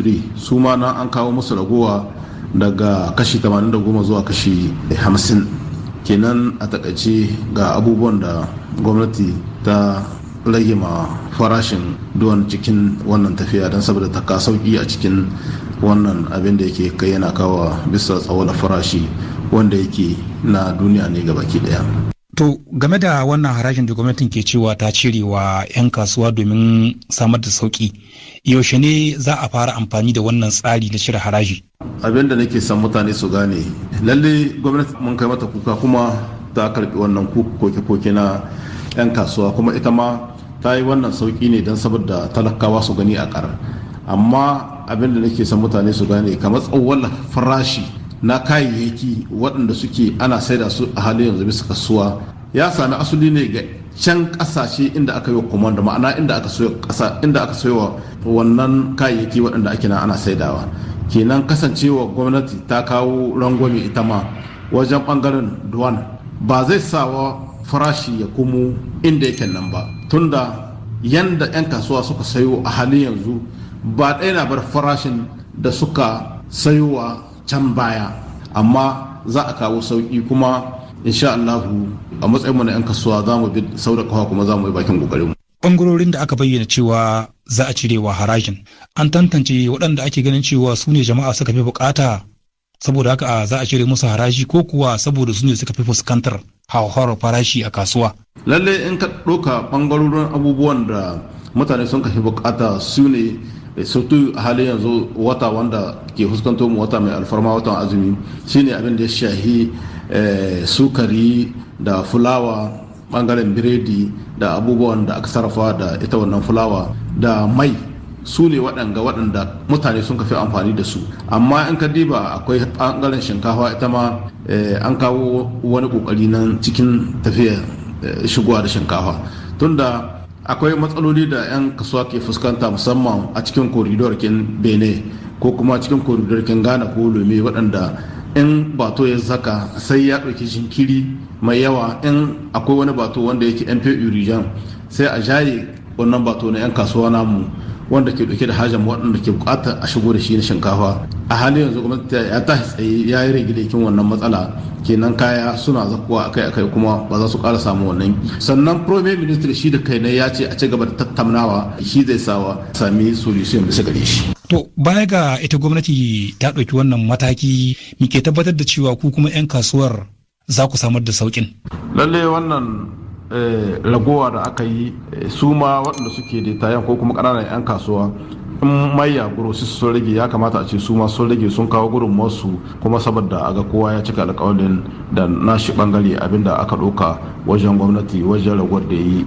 Industry, su ma nan an kawo musu ragowa daga kashi 80 zuwa kashi 50. Kenan a takaice ga abubuwan da gwamnati ta rage ma farashin duwan cikin wannan tafiya, don saboda ta ka sauki a cikin wannan abin da yake kai yana kawo bisa tsawon farashi wanda yake na duniya ne gabaki daya. To, game da wannan harajin da gwamnatin ke cewa ta cire wa 'yan kasuwa domin samar da sauki, yaushe ne za a fara amfani da wannan tsari na cire haraji? Abin da nake son mutane su gane, lalle gwamnati mun kai mata kuka, kuma ta karbi wannan koke-koke na 'yan kasuwa, kuma ita ma ta yi wannan sauki ne don saboda talakawa su gani a kar. Amma abin da nake son mutane su gane, kamar tsawon farashi na kayayyaki waɗanda suke ana saida su a halin yanzu bisa kasuwa, ya sami asali ne ga can ƙasashe inda aka yi komanda, ma'ana inda aka sayo ƙasa, inda aka sayo wannan kayayyaki waɗanda ake na ana saidawa. Kenan kasancewa gwamnati ta kawo rangwame ita ma wajen ɓangaren duwan, ba zai sawa farashi ya komo inda yake nan ba, tunda yanda 'yan kasuwa suka sayo a halin yanzu ba ɗaya na bar farashin da suka sayowa can baya. Amma za a kawo sauki, kuma insha Allahu a matsayin mu na 'yan kasuwa za mu bi sau da kafa, kuma za mu yi bakin kokarin. Bangarorin da aka bayyana cewa za a cirewa harajin, an tantance waɗanda ake ganin cewa su ne jama'a suka fi bukata, saboda haka za a cire musu haraji, ko kuwa saboda su ne suka fi fuskantar hauhawar farashi a kasuwa? Lalle in ka ɗauka bangarorin abubuwan da mutane sun kafi bukata, su ne surtu a halin yanzu wata wanda ke fuskanto mu, wata mai alfarma, watan azumi, shine abin da ya shahi sukari da fulawa, bangaren biredi da abubuwan da aka sarrafa da ita wannan fulawa, da mai. Su ne waɗanga waɗanda mutane sun kafi amfani da su. Amma in ka diba, akwai ɓangaren shinkafa, ita ma an kawo wani ƙoƙari nan cikin tafiya shigowa da shinkafa, tunda akwai matsaloli da 'yan kasuwa ke fuskanta, musamman a cikin koridor kin Benin ko kuma cikin koridor kin Ghana ko Lome, waɗanda in bato ya zaka sai ya ɗauki jinkiri mai yawa. In akwai wani bato wanda yake mp region, sai a jaye wannan bato na 'yan kasuwa namu wanda ke dauke da hajar waɗanda ke bukatar a shigo da shi na shinkafa. A halin yanzu gwamnati ya tashi tsaye ya yi rage wannan matsala. Kenan kaya suna zakuwa akai akai, kuma ba za su ƙara samu wannan. Sannan Prime Minister shi da kai ne ya ce a ci gaba da tattaunawa, shi zai sawa sami solution bisa gare shi. To, baya ga ita gwamnati ta ɗauki wannan mataki, muke tabbatar da cewa ku kuma 'yan kasuwar za ku samar da sauƙin? Lalle wannan ragowa da aka yi, su ma waɗanda suke da tayan ko kuma ƙananan 'yan kasuwa, in manya grossistes sun rage, ya kamata a ce su ma sun rage, sun kawo gudunmuwarsu, kuma saboda a ga kowa ya cika alƙawarin da nashi bangare abinda aka ɗauka wajen gwamnati wajen raguwar da ya yi.